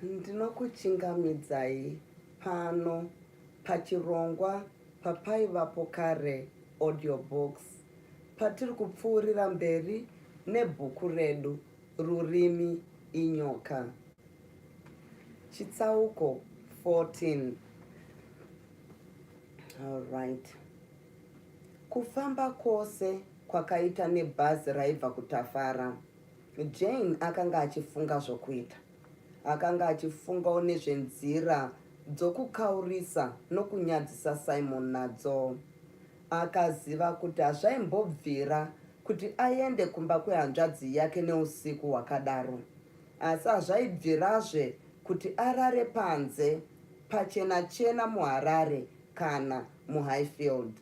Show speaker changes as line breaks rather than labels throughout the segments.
Ndinokuchingamidzai pano pachirongwa paPaivapo Kare Audio Books patiri kupfuurira mberi nebhuku redu Rurimi Inyoka. Chitsauko 14. Alright. Kufamba kwose kwakaita nebhazi raibva kuTafara, Jane akanga achifunga zvokuita. Akanga achifungawo nezvenzira dzokukaurisa nokunyadzisa Simon nadzo. Akaziva kuti hazvaimbobvira kuti aende kumba kwehanzvadzi yake neusiku hwakadaro. Asi hazvaibvirazve kuti arare panze pachena-chena muHarare kana muHighfield.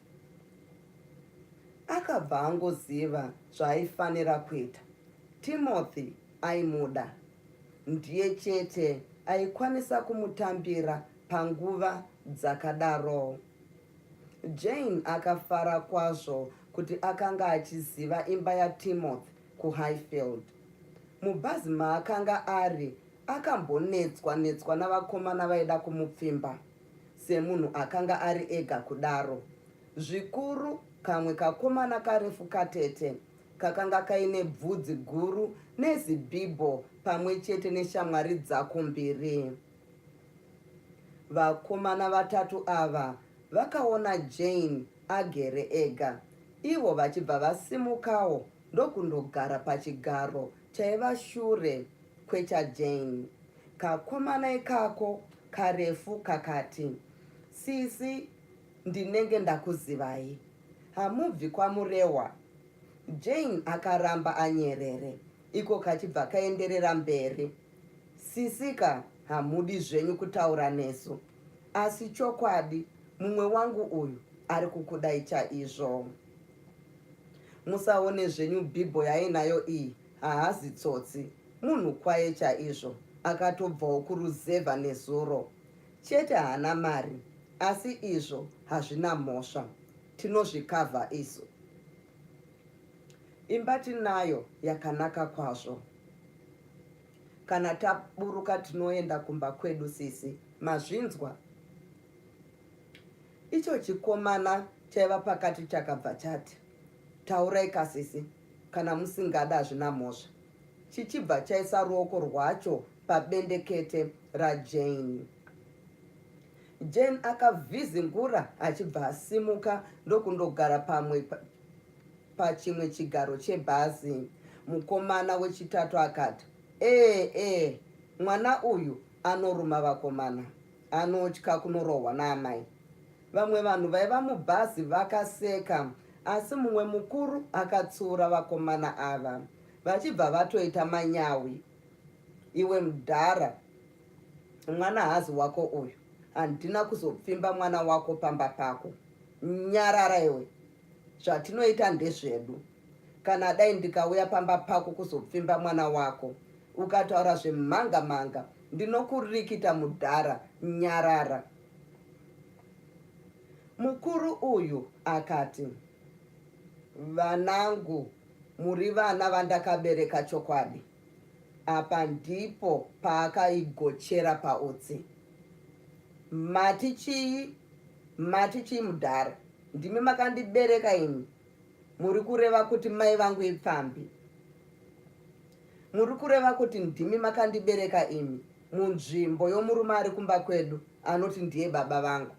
Akabva angoziva zvaaifanira kuita. Timothy aimuda. Ndiye chete aikwanisa kumutambira panguva dzakadaro. Jane akafara kwazvo kuti akanga achiziva imba yaTimothy kuHighfield. Mubhazi maakanga ari akambonetswa netswa navakomana vaida kumupfimba semunhu akanga ari ega kudaro. Zvikuru kamwe kakomana karefu katete kakanga kaine bvudzi guru nezibhibho pamwe chete neshamwari dzako mbiri. Vakomana vatatu ava vakaona Jane agere ega, ivo vachibva vasimukawo ndokundogara pachigaro chaiva shure kwechaJane. Kakomana ikako karefu kakati, Sisi, ndinenge ndakuzivai. Hamubvi kwaMurehwa? Jane akaramba anyerere, iko kachibva kaenderera mberi. Sisi ka hamudi zvenyu kutaura nesu asi chokwadi mumwe wangu uyu ari kukudai chaizvo. Musaone zvenyu bhibho yaainayo iyi haazi tsotsi munhu kwaye chaizvo akatobvawo kuruzevha nezuro. Chete haana mari asi izvo hazvina mhosva tinozvikavha isu. Imba tinayo yakanaka kwazvo. Kana taburuka tinoenda kumba kwedu sisi. Mazvinzwa? Icho chikomana chaiva pakati chakabva chati, Taurai kasisi, kana musingada hazvina mhosva. Chichibva chaisa ruoko rwacho pabendekete raJane. Jane akavhizingura achibva asimuka ndokundogara pamwe pachimwe chigaro chebhazi. Mukomana wechitatu akati, Ee, ee, mwana uyu anoruma vakomana. Anotya kunorohwa naamai. Vamwe vanhu vaiva mubhazi vakaseka, asi mumwe mukuru akatsiura vakomana ava vachibva vatoita manyawi. Iwe mudhara, mwana haazi wako uyu. Handina kuzopfimba mwana wako pamba pako. Nyarara iwe. Zvatinoita ndezvedu. Kana dai ndikauya pamba pako kuzopfimba mwana wako ukataura zvemhanga manga ndinokurikita mudhara nyarara. Mukuru uyu akati, Vanangu muri vana vandakabereka chokwadi. Apa ndipo paakaigochera pautsi. Mati chii? Mati chii mudhara? Ndimi makandibereka imi. Muri kureva kuti mai vangu ipfambi? Muri kureva kuti ndimi makandibereka imi munzvimbo yomurume ari kumba kwedu anoti ndiye baba vangu?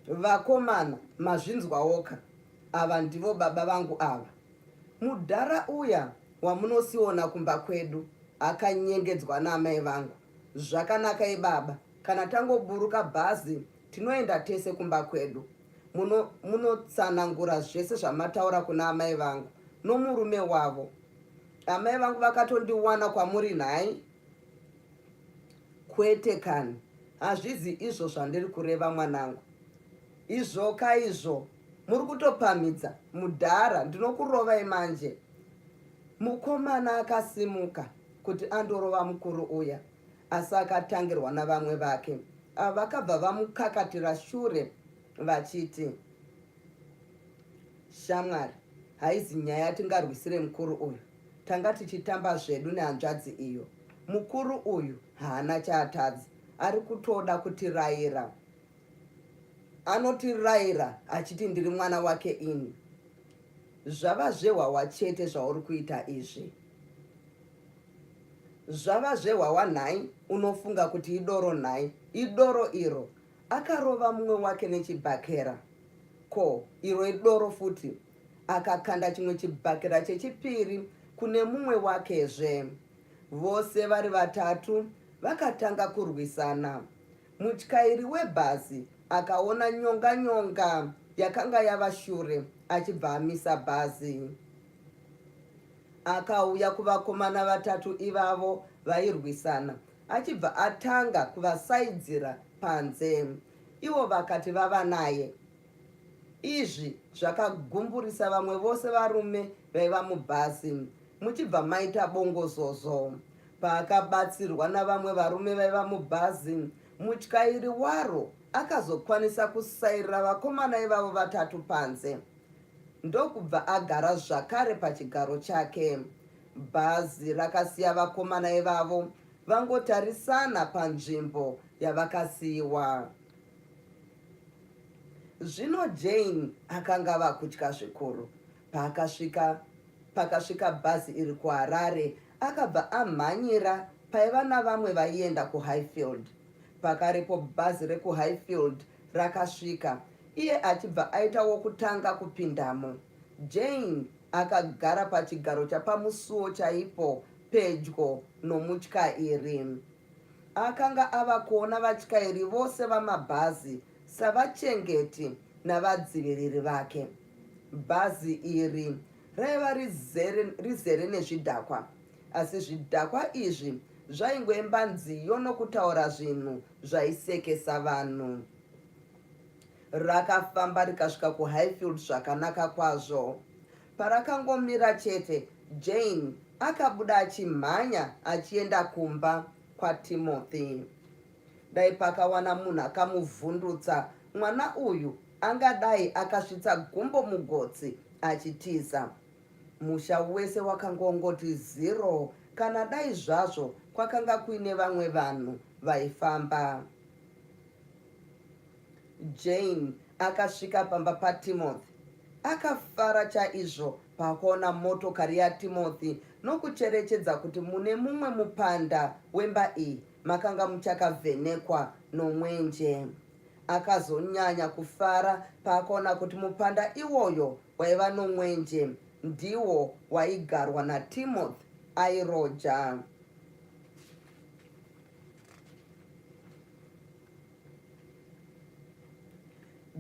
Vakomana mazvinzwawoka, ava ndivo baba vangu ava. Mudhara uya wamunosiona kumba kwedu akanyengedzwa naamai vangu. Zvakanakai baba, kana tangoburuka bhazi Tinoenda tese kumba kwedu. Muno, munotsanangura zvese zvamataura kuna amai vangu nomurume wavo. Amai vangu vakatondiwana kwamuri nhai? Kwete kani, hazvizi izvo zvandiri kureva mwanangu. Izvoka izvo, muri kutopamhidza mudhara, ndinokurovai manje. Mukomana akasimuka kuti andorova mukuru uya. asi akatangirwa navamwe vake ava vakabva vamukakatira shure vachiti, Shamwari, haizi nyaya yatingarwisire mukuru uyu. Tanga tichitamba zvedu nehanzvadzi iyo. Mukuru uyu haana chaatadza, ari kutoda kutirayira. Anotirayira achiti ndiri mwana wake ini. Zvava zvehwahwa chete zvauri kuita izvi. Zvava zvehwahwa nhai, unofunga kuti idoro nhai? Idoro iro. Akarova mumwe wake nechibhakera. Ko, iro idoro futi? Akakanda chimwe chibhakera chechipiri kune mumwe wakezve. Vose vari vatatu vakatanga kurwisana. Mutyairi webhazi akaona nyonga-nyonga yakanga yava shure achibva amisa bhazi. Akauya kuvakomana vatatu ivavo vairwisana achibva atanga kuvasaidzira panze. Ivo vakati vava naye. Izvi zvakagumburisa vamwe vose varume vaiva mubhazi muchibva maita bongozozo. Paakabatsirwa navamwe varume vaiva mubhazi, mutyairi waro akazokwanisa kusairira vakomana ivavo vatatu panze ndokubva agara zvakare pachigaro chake. Bhazi rakasiya vakomana ivavo vangotarisana panzvimbo yavakasiiwa. Zvino Jane akanga ava kutya zvikuru. Paakasvika pakasvika bhazi iri kuHarare, akabva amhanyira paiva navamwe vaienda kuHighfield. Pakarepo bhazi rekuHighfield rakasvika, iye achibva aita wokutanga kupindamo. Jane akagara pachigaro chapamusuo chaipo pedyo nomutyairi. Akanga ava kuona vatyairi vose vamabhazi savachengeti navadziviriri vake. Bhazi iri raiva rizere, rizere nezvidhakwa, asi zvidhakwa izvi zvaingoimba nziyo nokutaura zvinhu zvaisekesa vanhu. Rakafamba rikasvika kuHighfield zvakanaka kwazvo. Parakangomira chete, Jane akabuda achimhanya achienda kumba kwaTimothy. Dai pakawana munhu akamuvhundutsa, mwana uyu angadai akasvitsa gumbo mugotsi achitiza. Musha wese wakanga wongoti zero kana dai zvazvo kwakanga kuine vamwe vanhu vaifamba. Jane akasvika pamba paTimothy. Akafara chaizvo paakaona motokari yaTimothy nokucherechedza kuti mune mumwe mupanda wemba iyi makanga muchakavhenekwa nomwenje. Akazonyanya kufara paakaona kuti mupanda iwoyo waiva nomwenje ndiwo waigarwa naTimothy airoja.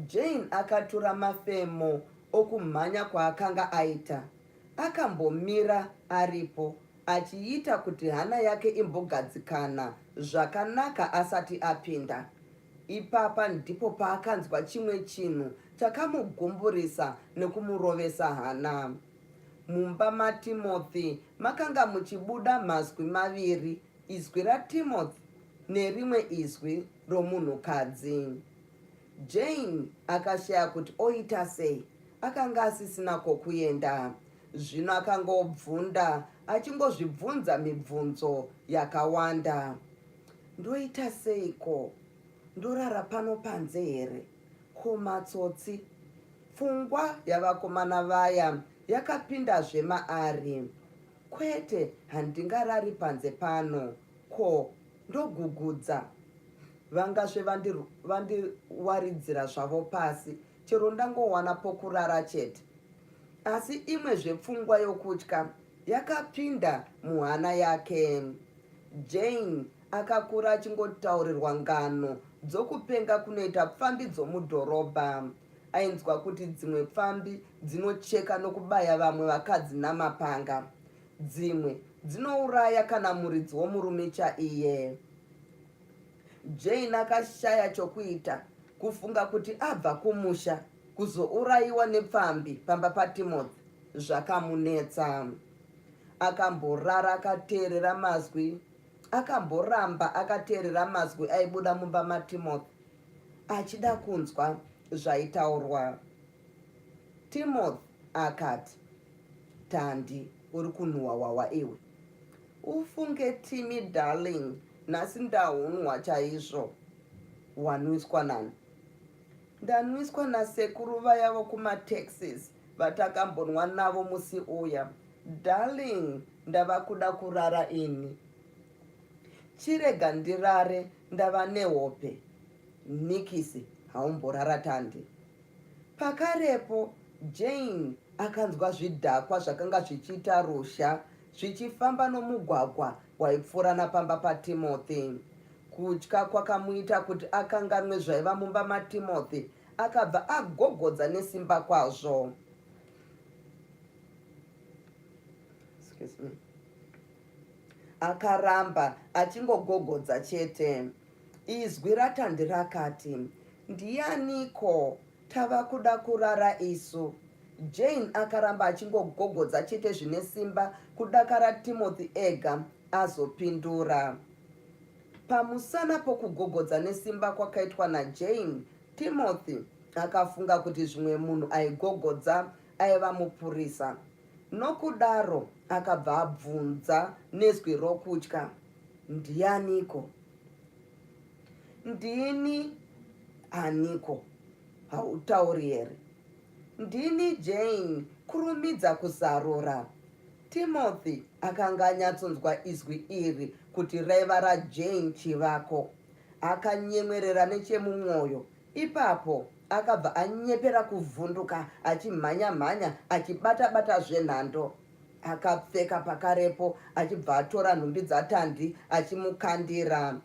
Jane akatura mafemo okumhanya kwaakanga aita. Akambomira aripo achiita kuti hana yake imbogadzikana zvakanaka asati apinda. Ipapa ndipo paakanzwa chimwe chinhu chakamugumburisa nekumurovesa hana. Mumba maTimothy makanga muchibuda mazwi maviri, izwi raTimothy nerimwe izwi romunhukadzi. Jane akashaya kuti oita sei, akanga asisina kwokuenda. Zvino akanga obvunda achingozvibvunza mibvunzo yakawanda. Ndoita seiko? Ndorara pano panze here? Ko matsotsi? Pfungwa yavakomana vaya yakapindazve maari. Kwete, handingarari panze pano. Ko, ndogugudza? Vangasve vandiwaridzira zvavo pasi chero ndangowana pokurara chete. Asi imwezve pfungwa yokutya yakapinda muhana yake. Jane akakura achingotaurirwa ngano dzokupenga kunoita pfambi dzomudhorobha. Ainzwa kuti dzimwe pfambi dzinocheka nokubaya vamwe vakadzi namapanga. Dzimwe dzinouraya kana muridzi womurume chaiye. Jane akashaya chokuita, kufunga kuti abva kumusha kuzourayiwa nepfambi pamba paTimothy zvakamunetsa. Akamborara akateerera mazwi akamboramba akateerera mazwi aibuda mumba maTimothy achida kunzwa zvaitaurwa. Timothy akati, Tandi, uri kunhuwa hwahwa iwe. Ufunge Timmy darling, nhasi ndahunwa chaizvo. Wanwiswa nani? Ndanwiswa nasekuru vaya vokumataxis vatakambonwa navo musi uya. Darling, ndava kuda kurara ini. Chirega ndirare ndava nehope. Nikisi, haumborara Tandi. Pakarepo, Jane akanzwa zvidhakwa zvakanga zvichiita ruzha zvichifamba nomugwagwa waipfuura napamba paTimothy. Kutya kwakamuita kuti akanganwe zvaiva mumba maTimothy, akabva agogodza nesimba kwazvo. Excuse me. Akaramba achingogogodza chete. Izwi raTandi rakati, Ndianiko? Tava kuda kurara isu. Jane akaramba achingogogodza chete zvine simba kudakara Timothy ega azopindura. Pamusana pokugogodza nesimba kwakaitwa naJane, Timothy akafunga kuti zvimwe munhu aigogodza aiva mupurisa. Nokudaro akabva abvunza nezwi rokutya, Ndianiko? Ndini aniko? Hautauri here? Ndini Jane, kurumidza kuzarura. Timothy akanga anyatsonzwa izwi iri kuti raiva raJane Chivako. Akanyemwerera nechemumwoyo. Ipapo akabva anyepera kuvhunduka achimhanya-mhanya achibata-bata zvenhando. Akapfeka pakarepo achibva atora nhumbi dzaTandi achimukandira.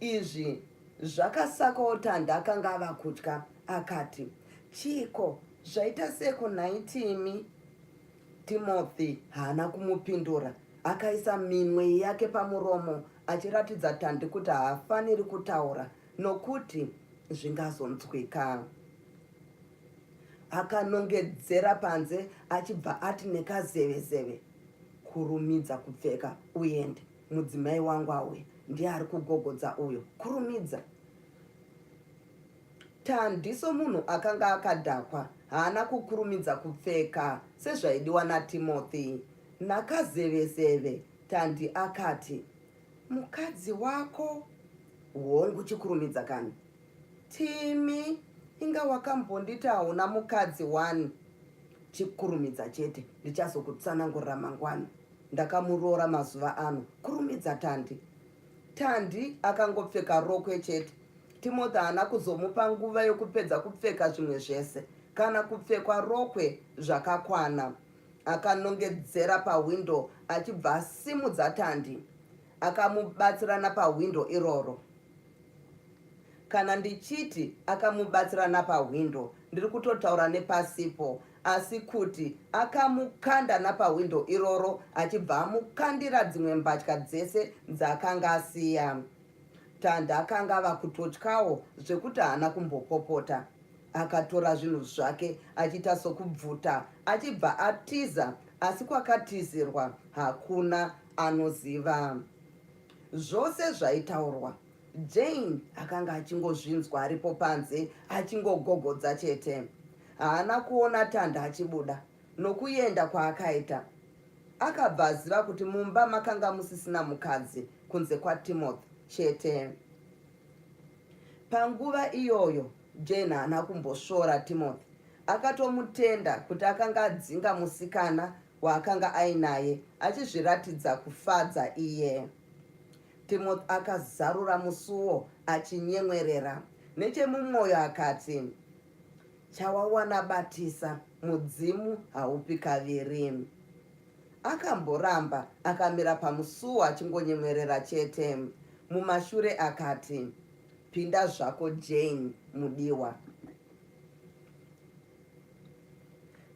Izvi zvakasakawo Tandi akanga ava kutya akati, Chiiko zvaita seko nhai Timi? Timothy haana kumupindura. Akaisa minwe yake pamuromo achiratidza Tandi kuti haafaniri kutaura nokuti zvingazonzwika. Akanongedzera panze achibva ati nekazevezeve, Kurumidza kupfeka uende, mudzimai wangu auya, ndiye ari kugogodza uyo, kurumidza! Tandi somunhu akanga akadhakwa haana kukurumidza kupfeka sezvaidiwa naTimothy. Nakazevezeve, Tandi akati, Mukadzi wako? Hongu, chikurumidza kani. Timi, inga wakambonditi hauna mukadzi wani? Chikurumidza chete, ndichazokutsanangurira mangwana. Ndakamuroora mazuva ano. Kurumidza Tandi. Tandi akangopfeka rokwe chete. Timothy haana kuzomupa nguva yokupedza kupfeka zvimwe zvese. Kana kupfekwa rokwe zvakakwana. Akanongedzera pahwindo achibva asimudza Tandi. Akamubatsira napahwindo iroro. Kana ndichiti akamubatsira napahwindo ndiri kutotaura nepasipo asi kuti akamukanda napahwindo iroro achibva amukandira dzimwe mbatya dzese dzaakanga asiya. Tandi akanga ava kutotyawo zvekuti haana kumbopopota. Akatora zvinhu zvake achiita sokubvuta achibva atiza asi kwakatizirwa hakuna anoziva. Zvose zvaitaurwa Jane akanga achingozvinzwa aripo panze achingogogodza chete. Haana kuona Tanda achibuda nokuenda kwaakaita. Akabva aziva kuti mumba makanga musisina mukadzi kunze kwaTimothy chete. Panguva iyoyo Jane haana kumbosvora Timothy. Akatomutenda kuti akanga adzinga musikana waakanga ainaye achizviratidza kufadza iye. Timothy akazarura musuwo achinyemwerera. Nechemumwoyo akati, Chawawana batisa, mudzimu haupi kaviri. Akamboramba akamira pamusuwo achingonyemwerera chete. Mumashure akati, Pinda zvako Jane mudiwa.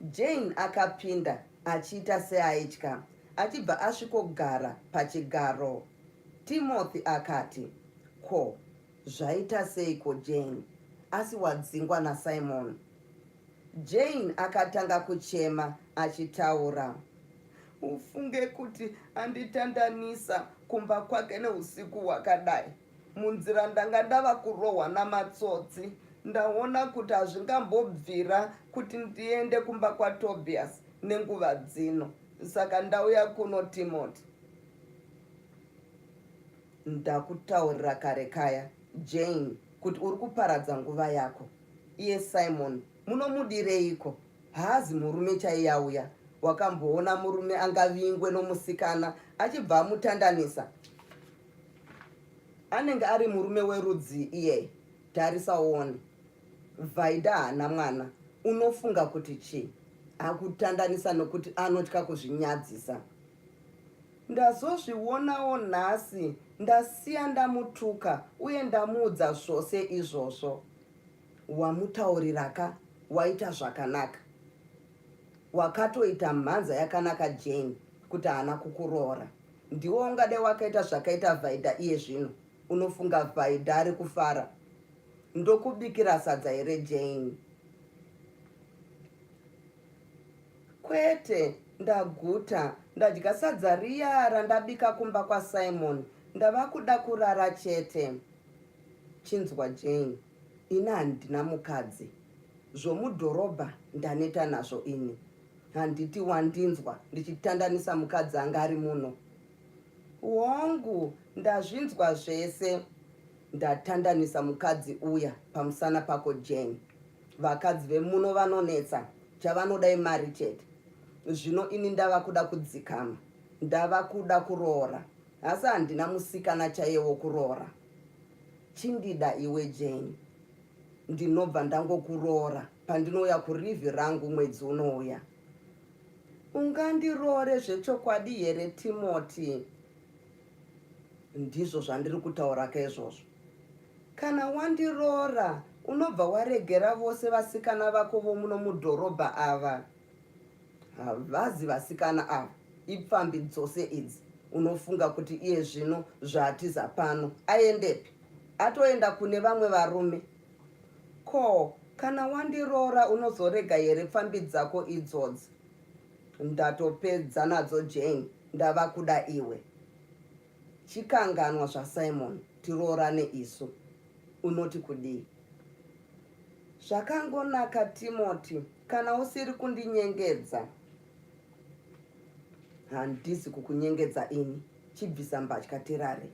Jane akapinda achiita seaitya achibva asvikogara pachigaro. Timothy akati, Ko, zvaita seiko Jane? Asi wadzingwa naSimon? Jane akatanga kuchema achitaura. Ufunge kuti anditandanisa kumba kwake neusiku hwakadai. Munzira ndanga ndava kurohwa namatsotsi. Ndaona kuti hazvingambobvira kuti ndiende kumba kwaTobias nenguva dzino. Saka ndauya kuno Timoti. Ndakutaurira kare kaya Jane kuti uri kuparadza nguva yako. Iye Simon munomudireiko? Haazi murume chaiye auya. Wakamboona murume angavingwe nomusikana achibva amutandanisa? Anenge ari murume werudzii iyeye? Tarisa uone. Vaida haana mwana. Unofunga kuti chii? Akutandanisa nokuti anotya kuzvinyadzisa. Ndazozvionawo nhasi ndasiya ndamutuka uye ndamuudza zvose izvozvo. Wamutauriraka waita zvakanaka. Wakatoita mhanza yakanaka Jane kuti haana kukuroora. Ndiwe ungadai wakaita zvakaita Vaida iye zvino. Unofunga Vaida ari kufara? Ndokubikira sadza here Jane? Kwete, ndaguta. Ndadya sadza riya randabika kumba kwaSimon. Ndava kuda kurara chete. Chinzwa Jane, ini handina mukadzi. Zvomudhorobha ndaneta nazvo ini. Handiti wandinzwa ndichitandanisa mukadzi anga ari muno? Hongu, ndazvinzwa zvese. Ndatandanisa mukadzi uya pamusana pako Jane. Vakadzi vemuno vanonetsa, chavanoda imari chete. Zvino ini ndava kuda kudzikama, ndava kuda kuroora. Asi handina musikana chaiye wokuroora. Chindida iwe Jane. Ndinobva ndangokuroora pandinouya kurivhi rangu mwedzi unouya. Ungandiroore zvechokwadi here Timoti? Ndizvo zvandiri kutauraka izvozvo. Kana wandiroora unobva waregera vose vasikana vako vomuno mudhorobha ava. Havazi vasikana ava, ipfambi dzose idzi. Unofunga kuti iye zvino zvaatiza pano aendepi? Atoenda kune vamwe varume. Ko, kana wandiroora unozorega here pfambi dzako idzodzi? Ndatopedza nadzo Jane, ndava kuda iwe. Chikanganwa zvaSimon tiroorane isu. Unoti kudii? Zvakangonaka Timoti, kana usiri kundinyengedza. Handisi kukunyengedza ini, chibvisa mbatya tirare.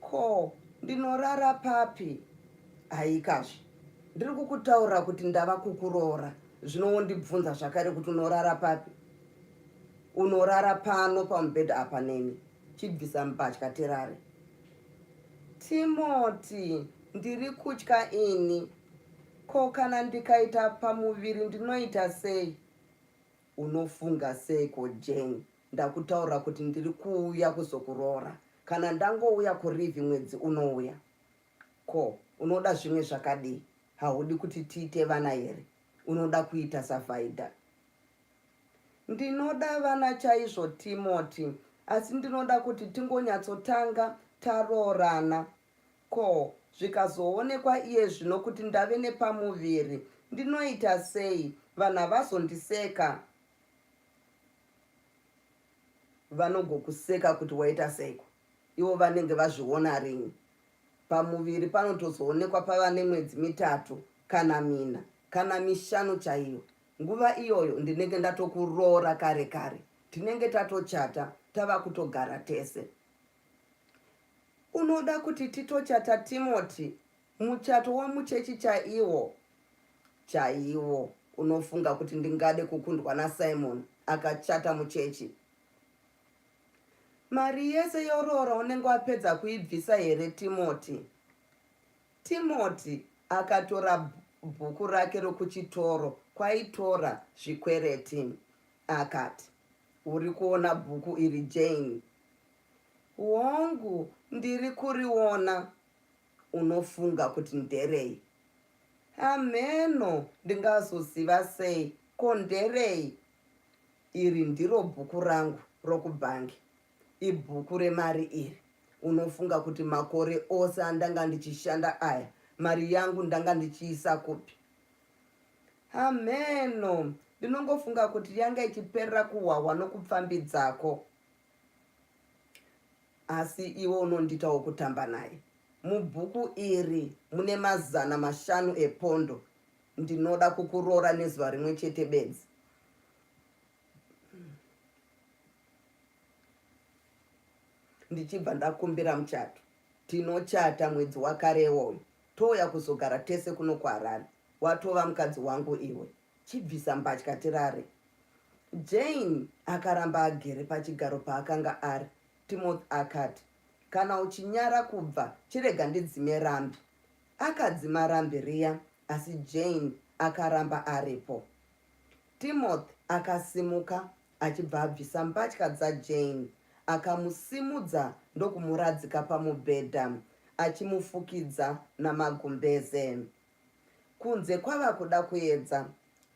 Ko, ndinorara papi? Aikazve, ndiri kukutaurira kuti ndava kukuroora, zvino wondibvunza zvakare kuti unorara papi? Unorara pano pamubhedha apa neni. Chibvisa mbatya tirare. Timoti, ndiri kutya ini. Ko kana ndikaita pamuviri ndinoita sei? Unofunga seiko Jane? Ndakutaurira kuti ndiri kuuya kuzokuroora kana ndangouya kurivhi mwedzi unouya. Ko unoda zvimwe zvakadii? Haudi kuti tiite vana here? Unoda kuita saVhaidha? Ndinoda vana chaizvo Timoti, asi ndinoda kuti tingonyatsotanga taroorana. Ko zvikazoonekwa iye zvino kuti ndave nepamuviri ndinoita sei? Vanhu havazondiseka? Vanogokuseka kuti waita seiko ivo vanenge vazviona rini? Pamuviri panotozoonekwa pava nemwedzi mitatu kana mina kana mishanu chaiyo. Nguva iyoyo ndinenge ndatokuroora kare kare. Tinenge tatochata tava kutogara tese. Unoda kuti titochata Timoti? Muchato womuchechi chaiwo? Chaiwo. Unofunga kuti ndingade kukundwa naSimon akachata muchechi? Mari yese yoroora unenge wapedza kuibvisa here Timoti? Timoti akatora bhuku rake rokuchitoro kwaitora zvikwereti. Akati, Uri kuona bhuku iri Jane? Hongu, ndiri kuriona. Unofunga kuti nderei? Hamheno, ndingazoziva sei? Ko nderei? Iri ndiro bhuku rangu rokubhangi. Ibhuku remari iri. Unofunga kuti makore ose andanga ndichishanda aya, mari yangu ndanga ndichiisa kupi? Hamheno, ndinongofunga kuti yanga ichiperera kuhwahwa nokupfambi dzako. Asi iwe unondiita wokutamba naye. Mubhuku iri mune 500 epondo. Ndinoda kukuroora nezuva rimwe chete bedzi. ndichibva ndakumbira muchato. Tinochata mwedzi wakare iwoyo touya kuzogara tese kuno kuHarare. Watova mukadzi wangu iwe. Chibvisa mbatya tirare. Jane akaramba agere pachigaro paakanga ari. Timothy akati, Kana uchinyara kubva chirega ndidzime rambi. Akadzima rambi riya asi Jane akaramba aripo. Timothy akasimuka achibva abvisa mbatya dzaJane akamusimudza ndokumuradzika pamubhedha achimufukidza namagumbeze. Kunze kwava kuda kuedza,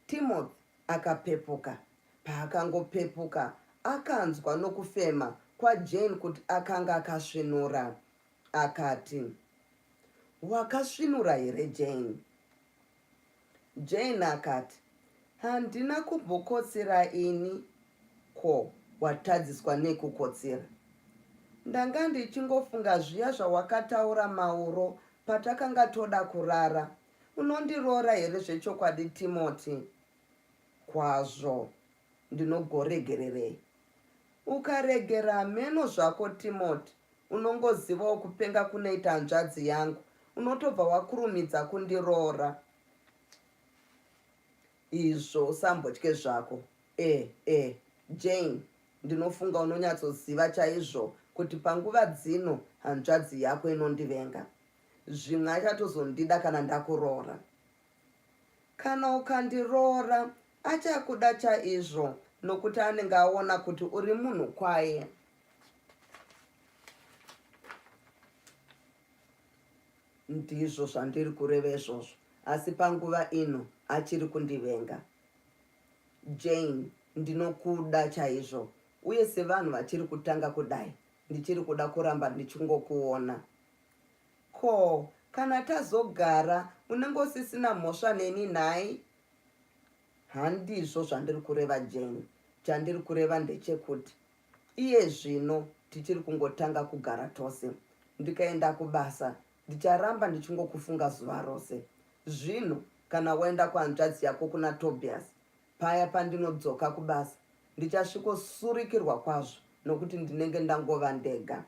Timothy akapepuka. Paakangopepuka akanzwa nokufema kwaJane kuti akanga akasvinura. Akati, Wakasvinura here Jane? Jane akati, Handina kumbokotsira ini. Ko, watadziswa nei kukotsira? Ndanga ndichingofunga zviya zvawakataura mauro patakanga toda kurara. Unondiroora here zvechokwadi Timoti? Kwazvo. Ndinogoregererei? Ukaregera hameno zvako Timoti. Unongozivawo kupenga kunoita hanzvadzi yangu. Unotobva wakurumidza kundiroora. Izvo usambotye zvako. Eh, eh, Jane, ndinofunga unonyatsoziva chaizvo kuti panguva dzino hanzvadzi yako inondivenga. Zvimwe achatozondida kana ndakuroora. Kana ukandiroora achakuda chaizvo nokuti anenge aona kuti uri munhu kwaye. Ndizvo zvandiri kureva izvozvo, asi panguva ino achiri kundivenga. Jane, ndinokuda chaizvo uye sevanhu vachiri kutanga kudai ndichiri kuda kuramba ndichingokuona. Ko, kana tazogara unenge usisina mhosva neni nhai? Handizvo zvandiri kureva Jane, chandiri kureva ndechekuti Iye zvino tichiri kungotanga kugara tose. Ndikaenda kubasa ndicharamba ndichingokufunga zuva rose. Zvino kana waenda kuhanzvadzi yako kuna Tobias, paya pandinodzoka kubasa ndichasvikosurikirwa kwazvo nokuti ndinenge ndangova ndega.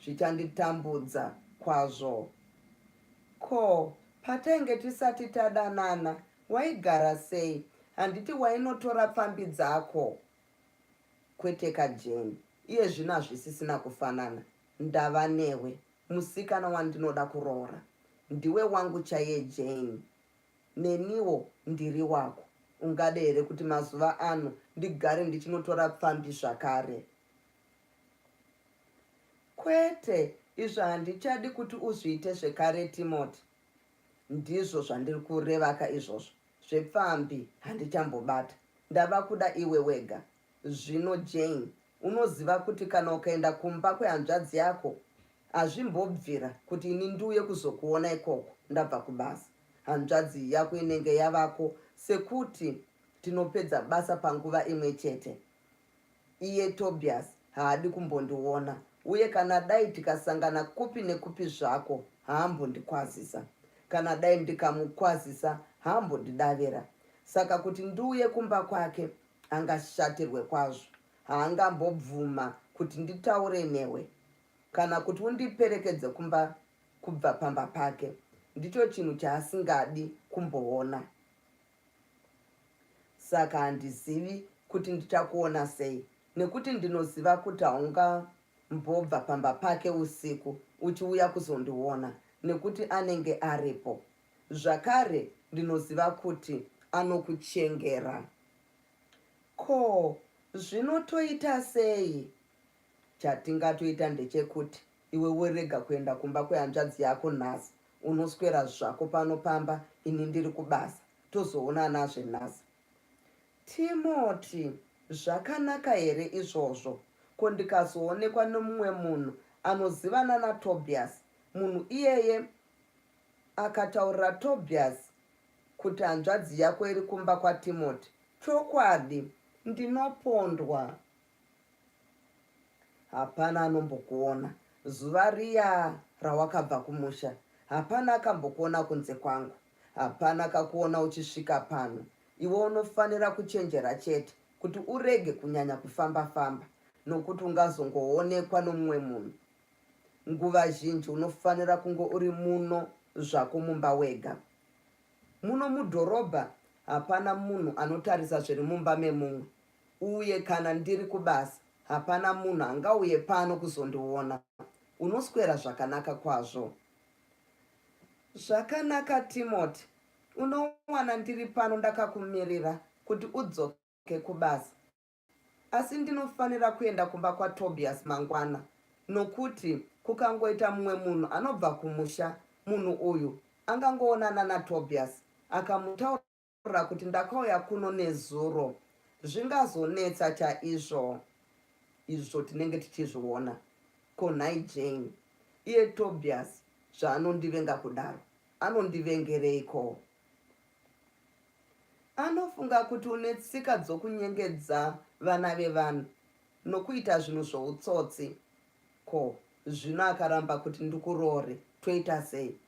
Zvichanditambudza kwazvo. Ko, patainge tisati tadanana waigara sei? Handiti wainotora pfambi dzako? Kweteka Jane, iye zvino hazvisisina kufanana. Ndava newe, musikana wandinoda kuroora. Ndiwe wangu chaiye Jane. Neniwo ndiri wako. Ungade here kuti mazuva ano ndigare ndichinotora pfambi zvakare? Kwete, izvo handichadi kuti uzviite zvekare Timoti. Ndizvo zvandiri kurevaka izvozvo. Zvepfambi handichambobata. Ndava kuda iwe wega. Zvino Jane, unoziva kuti kana ukaenda kumba kwehanzvadzi yako hazvimbobvira kuti ini ndiuye kuzokuona ikoko ndabva kubasa. Hanzvadzi yako inenge yavako sekuti tinopedza basa panguva imwe chete. Iye Tobias haadi kumbondiona uye kana dai tikasangana kupi nekupi zvako haambondikwazisa. Kana dai ndikamukwazisa haambondidavira. Saka kuti ndiuye kumba kwake angashatirwe kwazvo. Haangambobvuma kuti nditaure newe kana kuti undiperekedze kumba kubva pamba pake. Ndicho chinhu chaasingadi kumboona. Saka handizivi kuti ndichakuona sei nekuti ndinoziva kuti haungambobva pamba pake usiku uchiuya kuzondiona nekuti anenge aripo. Zvakare ndinoziva kuti anokuchengera. Ko zvino toita sei? Chatingatoita ndechekuti iwe worega kuenda kumba kwehanzvadzi yako nhasi unoswera zvako pano pamba ini ndiri kubasa tozoonanazve nhasi. Timoti, Zvakanaka here izvozvo? Ko ndikazoonekwa nemumwe munhu anozivana naTobias, munhu iyeye akataurira Tobias kuti hanzvadzi yako iri kumba kwaTimoti, chokwadi ndinopondwa. Hapana anombokuona. Zuva riya rawakabva kumusha hapana akambokuona kunze kwangu. Hapana akakuona uchisvika pano. Iwe unofanira kuchenjera chete kuti urege kunyanya kufamba-famba. nokuti ungazongoonekwa nomumwe munhu. Nguva zhinji unofanira kunge uri muno zvako mumba wega. Muno mudhorobha hapana munhu anotarisa zviri mumba memumwe uye kana ndiri kubasa hapana munhu angauye pano kuzondiona. Unoswera zvakanaka kwazvo. Zvakanaka Timoti, unowana ndiri pano ndakakumirira kuti udzoke kubasa. Asi ndinofanira kuenda kumba kwaTobias mangwana nokuti kukangoita mumwe munhu anobva kumusha, munhu uyu angangoonana naTobias akamutaurira kuti ndakauya kuno nezuro. Zvingazonetsa chaizvo. Izvo tinenge tichizviona. Ko nhai Jane, iye Tobias zvaanondivenga kudaro, anondivengereiko? Anofunga kuti une tsika dzokunyengedza vana vevanhu nokuita zvinhu zvoutsotsi. Ko, zvino akaramba kuti ndikuroore, toita sei?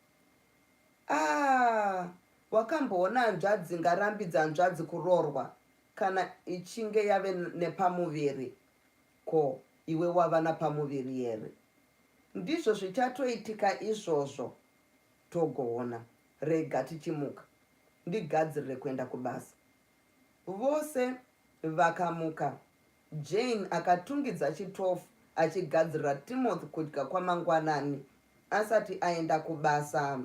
Ah, wakamboona hanzvadzi ingarambidza hanzvadzi kuroorwa kana ichinge yave nepamuviri? Ko, iwe wava napamuviri here? Ndizvo zvichatoitika izvozvo. Togoona. Rega tichimuka. Ndigadzirire kuenda kubasa. Vose vakamuka. Jane akatungidza chitofu achigadzirira Timothy kudya kwamangwanani asati aenda kubasa.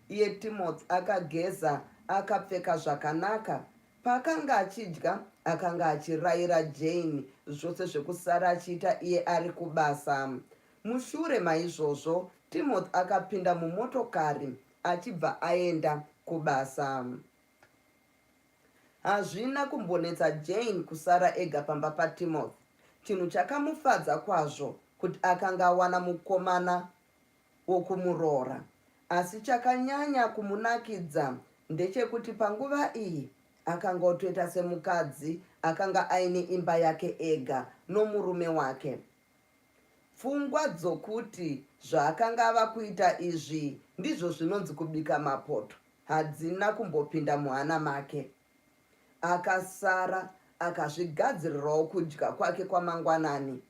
Iye Timothy akageza akapfeka zvakanaka. Paakanga achidya akanga achiraira Jane zvose zvekusara achiita iye ari kubasa. Mushure maizvozvo Timothy akapinda mumotokari achibva aenda kubasa. Hazvina kumbonetsa Jane kusara ega pamba paTimothy. Chinhu chakamufadza kwazvo kuti akanga awana mukomana wokumuroora. Asi chakanyanya kumunakidza ndechekuti panguva iyi akanga otoita semukadzi akanga aine imba yake ega nomurume wake. Pfungwa dzokuti zvaakanga ava kuita izvi ndizvo zvinonzi kubika mapoto hadzina kumbopinda muhana make. Akasara akazvigadzirirawo kudya kwake kwamangwanani.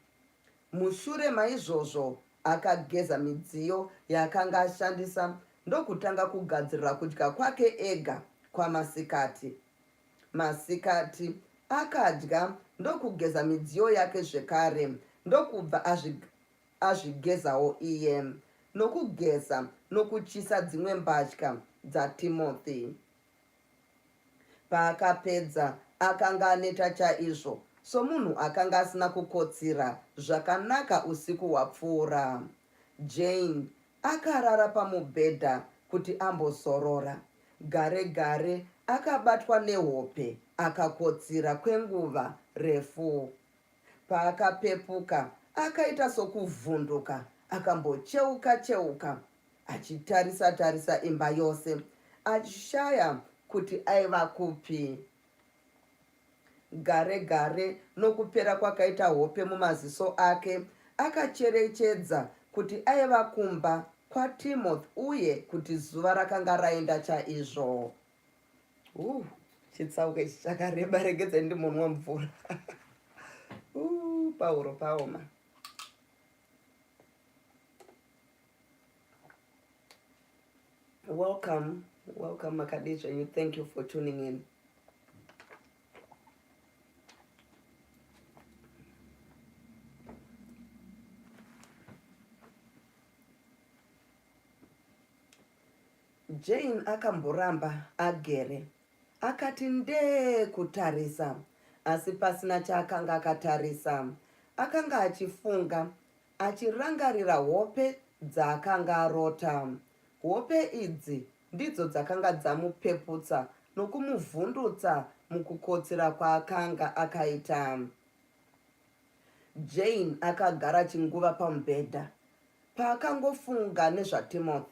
Mushure maizvozvo akageza midziyo yaakanga ashandisa ndokutanga kugadzirira kudya kwake ega kwamasikati. Masikati akadya ndokugeza midziyo yake zvekare ndokubva azvigezawo iye nokugeza nokuchisa dzimwe mbatya dzaTimothy. Paakapedza akanga aneta chaizvo somunhu akanga asina kukotsira zvakanaka usiku hwapfuura. Jane Akarara pamubhedha kuti ambozorora. Gare gare akabatwa nehope akakotsira kwenguva refu. Paakapepuka akaita sokuvhunduka akambocheuka cheuka achitarisa tarisa imba yose achishaya kuti aiva kupi. Gare gare, nokupera kwakaita hope mumaziso ake, akacherechedza kuti aiva kumba kwaTimothy uye kuti zuva rakanga raenda chaizvo. Uh, chitsauko ichi chakareba, regedzai ndimonwa mvura. Uh, pahuro paoma. Welcome, welcome makadii zvenyu. Thank you for tuning in. Jane akamboramba agere akati ndee kutarisa asi pasina chaakanga akatarisa. Akanga achifunga Achirangarira hope dzaakanga arota. Hope idzi ndidzo dzakanga dzamupeputsa nokumuvhundutsa mukukotsira kwaakanga akaita. Jane akagara chinguva pamubhedha. Paakangofunga nezvaTimothy,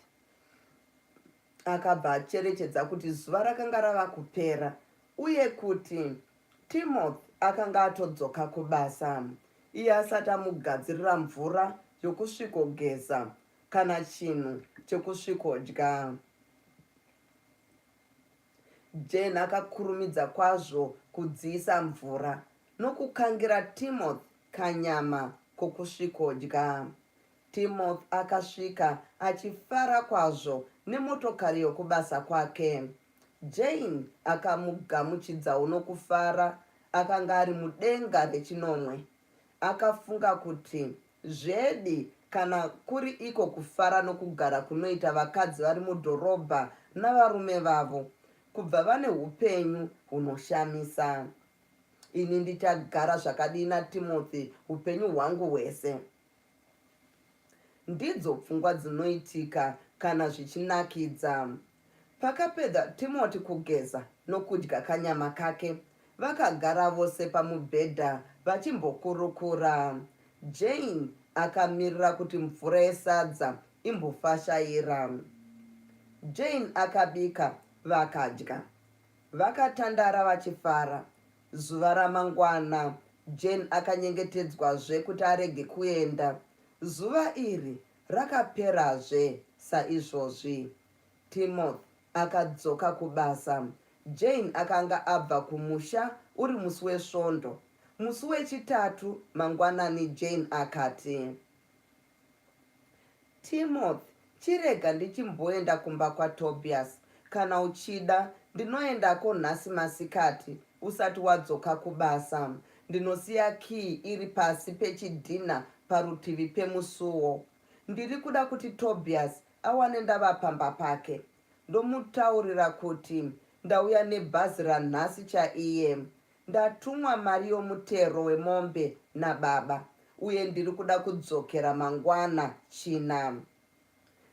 akabva acherechedza kuti zuva rakanga rava kupera uye kuti Timothy akanga atodzoka kubasa iye asati amugadzirira mvura yokusvikogeza kana chinhu chekusvikodya. Jane akakurumidza kwazvo kudziisa mvura nokukangira Timothy kanyama kokusvikodya. Timothy akasvika achifara kwazvo nemotokari yokubasa kwake. Jane akamugamuchidzawo nokufara, akanga ari mudenga rechinomwe. Akafunga kuti, Zvedi, kana kuri iko kufara nokugara kunoita vakadzi vari mudhorobha navarume vavo, kubva vane upenyu hunoshamisa. Ini ndichagara zvakadii naTimothy upenyu hwangu hwese? Ndidzo pfungwa dzinoitika kana zvichinakidza. Pakapedza Timoti kugeza nokudya kanyama kake, vakagara vose pamubhedha vachimbokurukura. Jane akamirira kuti mvura yesadza imbofashaira. Jane akabika vakadya. Vakatandara vachifara. Zuva ramangwana, Jane akanyengetedzwazve kuti arege kuenda. Zuva iri rakaperazve saizvozvi. Timothy akadzoka kubasa. Jane akanga abva kumusha uri musi weSvondo. Musi weChitatu mangwanani Jane akati, Timothy, chirega ndichimboenda kumba kwaTobias. Kana uchida, ndinoendako nhasi masikati usati wadzoka kubasa. Ndinosiya kiyi iri pasi pechidhinha parutivi pemusuwo. Ndiri kuda kuti Tobias awane ndava pamba pake. Ndomutaurira kuti ndauya nebhazi ranhasi chaiye. Ndatumwa mari yomutero wemombe nababa uye ndiri kuda kudzokera mangwana China.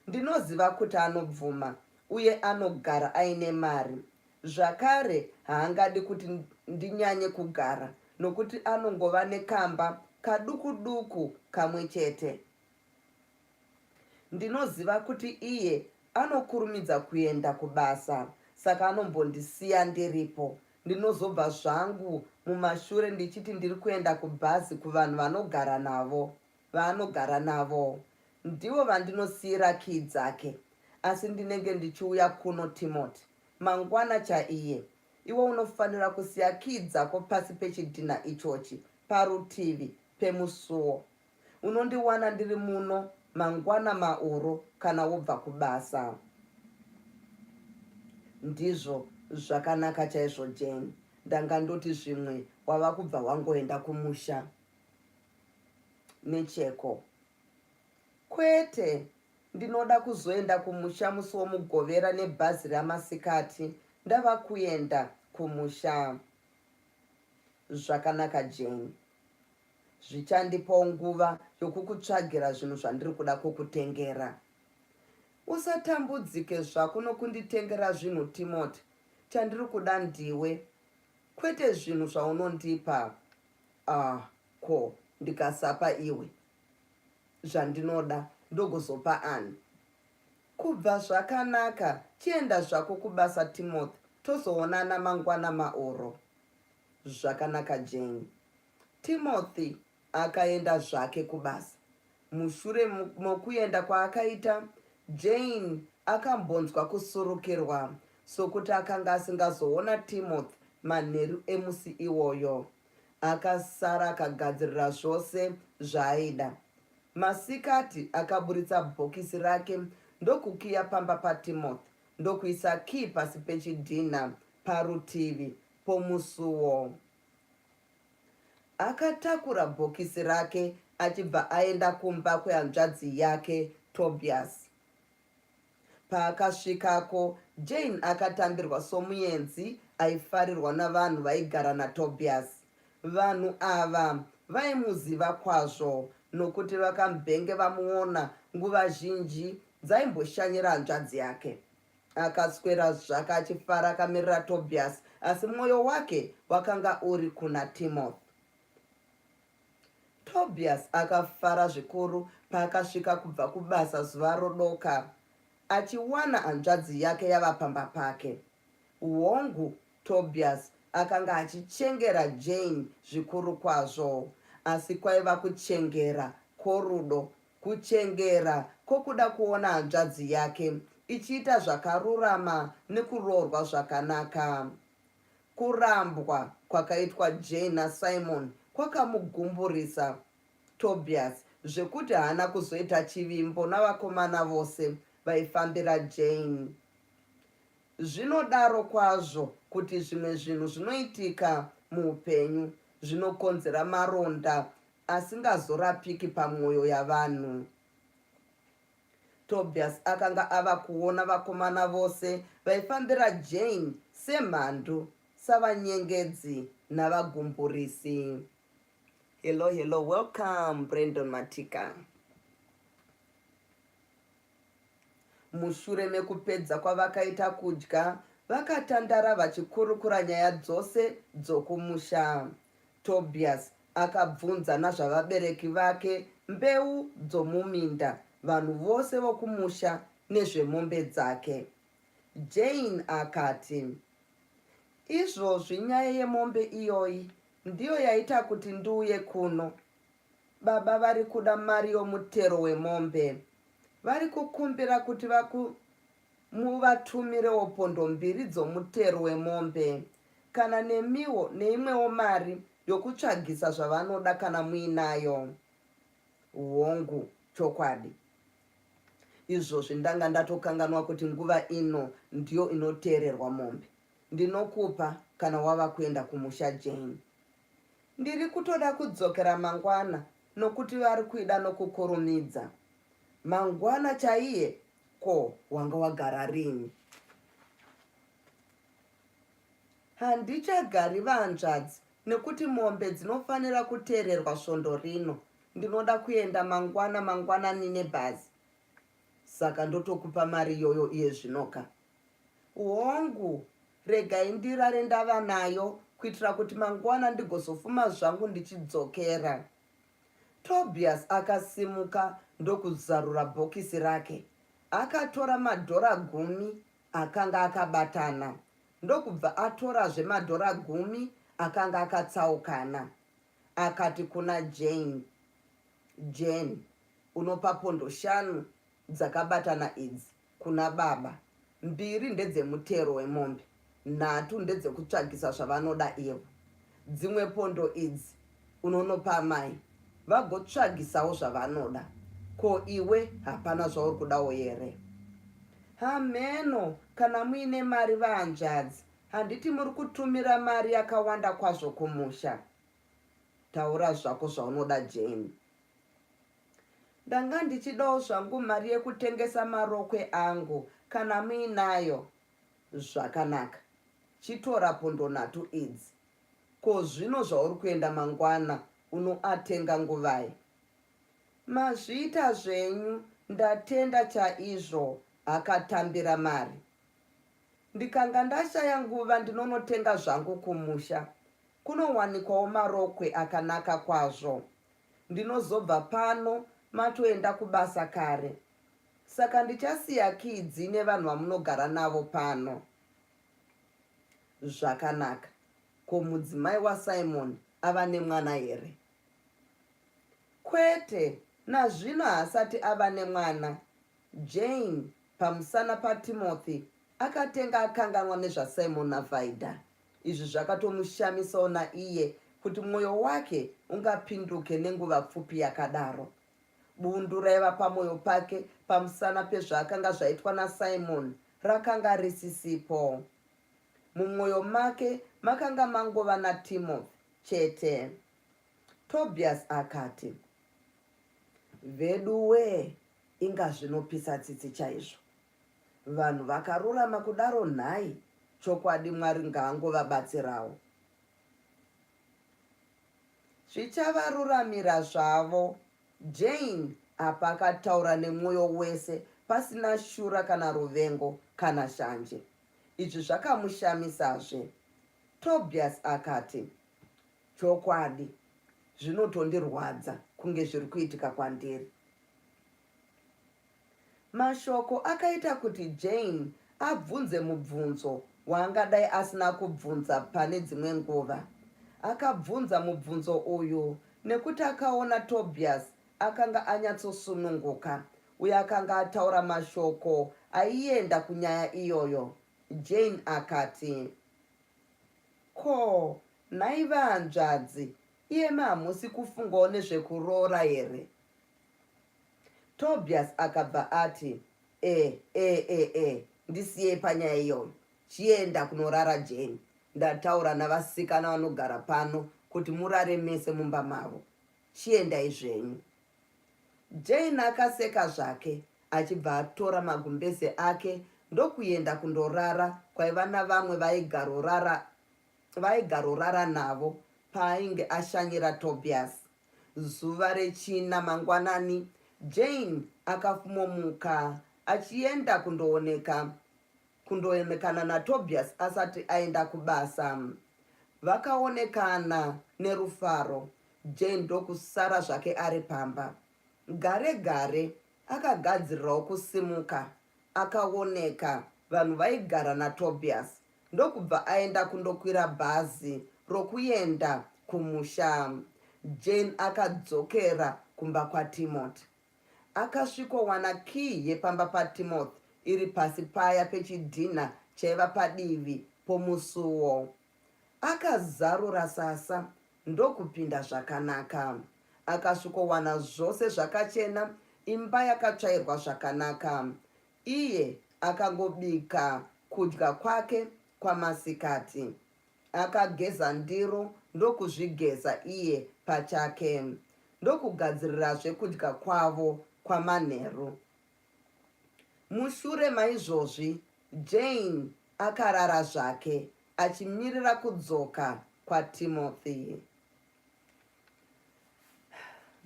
Ndinoziva kuti anobvuma uye anogara aine mari. Zvakare haangadi kuti ndinyanye kugara nokuti anongova nekamba kaduku-duku kamwe chete. Ndinoziva kuti iye anokurumidza kuenda kubasa saka anombondisiya ndiripo. Ndinozobva zvangu mumashure ndichiti ndiri kuenda kubhazi kuvanhu vanogara navo vaanogara navo. Ndivo vandinosiira key dzake. Asi ndinenge ndichiuya kuno Timoti. Mangwana chaiye. Iwe unofanira kusiya key dzako pasi pechidhinha ichochi parutivi pemusuwo. Unondiwana ndiri muno mangwana mauro kana wobva kubasa. Ndizvo zvakanaka chaizvo Jane. Ndanga ndoti zvimwe wava kubva wangoenda kumusha necheko. Kwete, ndinoda kuzoenda kumusha musi woMugovera nebhazi ramasikati ndava kuenda kumusha. Zvakanaka Jane. Zvichandipawo nguva yokukutsvagira zvinhu zvandiri kuda kukutengera. Usatambudzike zvako nokunditengera zvinhu Timoti, chandiri kuda ndiwe, kwete zvinhu zvaunondipa. Ah, ko ndikasapa iwe zvandinoda ndogozopa ani? Kubva zvakanaka, chienda zvako kubasa Timothy, tozoonana mangwana mauro. Zvakanaka Jane. Timothy akaenda zvake kubasa. Mushure mokuenda kwaakaita, Jane akambonzwa kusurukirwa, sokuti akanga asingazoona Timothy manheru emusi iwoyo. Akasara akagadzirira zvose zvaaida. Masikati akaburitsa bhokisi rake ndokukiya pamba paTimothy ndokuisa key pasi pechidhinha parutivi pomusuwo. Akatakura bhokisi rake achibva aenda kumba kwehanzvadzi yake Tobias. Paakasvikako, Jane akatambirwa somuenzi aifarirwa navanhu vaigara naTobias. Vanhu ava vaimuziva kwazvo nokuti vakambenge vamuona nguva zhinji dzaimboshanyira hanzvadzi yake. Akaswera zvake achifara akamirira Tobias asi mwoyo wake wakanga uri kuna Timothy. Tobias akafara zvikuru paakasvika kubva kubasa zuva rodoka achiwana hanzvadzi yake yava pamba pake. Hongu, Tobias akanga achichengera Jane zvikuru kwazvo, asi kwaiva kuchengera kworudo, kuchengera kwokuda kuona hanzvadzi yake ichiita zvakarurama nekuroorwa zvakanaka. Kurambwa kwakaitwa Jane naSimon kwakamugumburisa Tobias zvekuti haana kuzoita chivimbo navakomana vose vaifambira Jane. Zvinodaro kwazvo kuti zvimwe zvinhu zvinoitika muupenyu zvinokonzera maronda asingazorapiki pamwoyo yavanhu. Tobias akanga ava kuona vakomana vose vaifambira Jane semhandu, savanyengedzi navagumburisi. Hello, hello, welcome Brandon Matika. Mushure mekupedza kwavakaita kudya, vakatandara vachikurukura nyaya dzose dzokumusha. Tobias akabvunza nazvavabereki vake, mbeu dzomuminda, vanhu vose vokumusha nezvemombe dzake. Jane akati, Izvozvi nyaya yemombe iyoyi ndiyo yaita kuti ndiuye kuno. Baba vari kuda mari yomutero wemombe. Vari kukumbira kuti vaku muvatumirewo pondo mbiri dzomutero wemombe kana nemiwo neimwewo mari yokutsvagisa zvavanoda kana muinayo. Hongu, chokwadi. Izvozvi ndanga ndatokanganwa kuti nguva ino ndiyo inoteererwa mombe. Ndinokupa kana wava kuenda kumusha Jane. Ndiri kutoda kudzokera mangwana nokuti vari kuida nokukurumidza. Mangwana chaiye? Ko wanga wagara rini? Handichagari vahanzvadzi nekuti mombe dzinofanira kuteererwa svondo rino. Ndinoda kuenda mangwana mangwanani nebhazi. Saka ndotokupa mari iyoyo iye zvinoka? Hongu, regai ndirare ndava nayo kuitira kuti mangwana ndigozofuma zvangu ndichidzokera. Tobias akasimuka ndokuzarura bhokisi rake. Akatora madhora gumi akanga akabatana ndokubva atorazve madhora gumi akanga akatsaukana. Akati kuna Jane, Jane, unopa pondo shanu dzakabatana idzi kuna baba, mbiri ndedzemutero wemombe, nhatu ndedzekutsvagisa zvavanoda ivo. Dzimwe pondo idzi unonopa amai vagotsvagisawo zvavanoda. Ko iwe hapana zvauri kudawo here? Hamheno kana muine mari vahanzvadzi, handiti muri kutumira mari yakawanda kwazvo kumusha? Taura zvako zvaunoda Jane. Ndanga ndichidawo zvangu mari yekutengesa marokwe angu kana muinayo. Zvakanaka, chitora pondo nhatu idzi. Ko zvino zvauri kuenda mangwana unoatenga nguvai? Mazviita zvenyu, ndatenda chaizvo, akatambira mari. Ndikanga ndashaya nguva ndinonotenga zvangu kumusha. Kunowanikwawo marokwe akanaka kwazvo. Ndinozobva pano matoenda kubasa kare saka ndichasiya key dzine vanhu vamunogara navo pano. Zvakanaka. Ko mudzimai waSimon ava nemwana here? Kwete, nazvino haasati ava nemwana. Jane, pamusana paTimothy, akatenga akanganwa nezvaSimon naVaida. Izvi zvakatomushamisawo naiye kuti mwoyo wake ungapinduke nenguva pfupi yakadaro. Bundu raiva pamwoyo pake pamusana pezvaakanga zvaitwa naSimon rakanga risisipo. Mumwoyo make makanga mangova naTimothy chete. Tobias akati, Veduwee, inga zvinopisa tsitsi chaizvo. Vanhu vakarurama kudaro nhai chokwadi Mwari ngaangovabatsirawo. Zvichavaruramira zvavo. Jane apa akataura nemwoyo wese pasina shura kana ruvengo kana shanje. Izvi zvakamushamisazve. Tobias akati, Chokwadi zvinotondirwadza kunge zviri kuitika kwandiri. Mashoko akaita kuti Jane abvunze mubvunzo waangadai asina kubvunza pane dzimwe nguva. Akabvunza mubvunzo uyu nekuti akaona Tobias akanga anyatsosununguka uye akanga ataura mashoko aienda kunyaya iyoyo. Jane akati, Ko, nhai vahanzvadzi, Iyemi hamusi kufungawo nezvekuroora here? Tobias akabva ati, E, e, e, e, ndisiyei panyaya iyoyo. Chienda kunorara Jane. Ndataura navasikana vanogara pano kuti murare mese mumba mavo. Chiendai zvenyu. Jane akaseka zvake achibva atora magumbeze ake ndokuenda kundorara kwaiva navamwe vaigarorara vaaigarorara navo paainge ashanyira Tobias. Zuva rechina mangwanani, Jane akafumomuka achienda kundooneka kundoonekana naTobias asati aenda kubasa. Vakaonekana nerufaro, Jane ndokusara zvake ari pamba. Gare gare akagadzirirawo kusimuka akaoneka vanhu vaigara naTobias ndokubva aenda kundokwira bhazi rokuenda kumusha. Jane akadzokera kumba kwaTimothy. Akasvikowana kiyi yepamba paTimothy iri pasi paya pechidhinha chaiva padivi pomusuwo. Akazarura sasa ndokupinda zvakanaka. Akasvikowana zvose zvakachena, imba yakatsvairwa zvakanaka. Iye akangobika kudya kwake kwamasikati. Akageza ndiro ndokuzvigeza iye pachake, ndokugadzirirazve kudya kwavo kwamanheru. Mushure maizvozvi, Jane akarara zvake achimirira kudzoka kwaTimothy.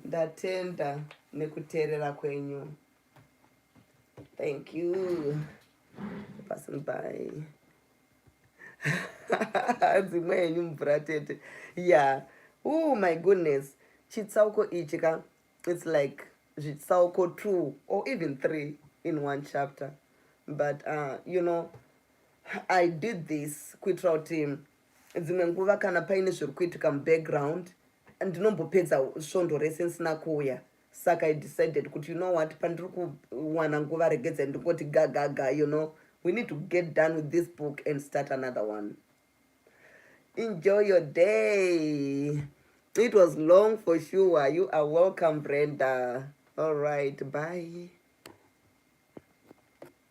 Ndatenda nekuteerera kwenyu. Thank you. Passing by. Dzimwe henyu mvura tete. Yeah. Oh my goodness. Chitsauko ichi ka it's like zvitsauko two or even three in one chapter. But you know, I did this kuitira kuti dzimwe nguva kana paine zviri kuitika mubackground ndinombopedza svondo rese ndisina kuuya saka I decided kuti, you know what, pandiri kuwana nguva regedzai ndingoti gagaga. We need to get done with this book and start another one. Enjoy your day. It was long for sure. You are welcome, Brenda. All right, bye.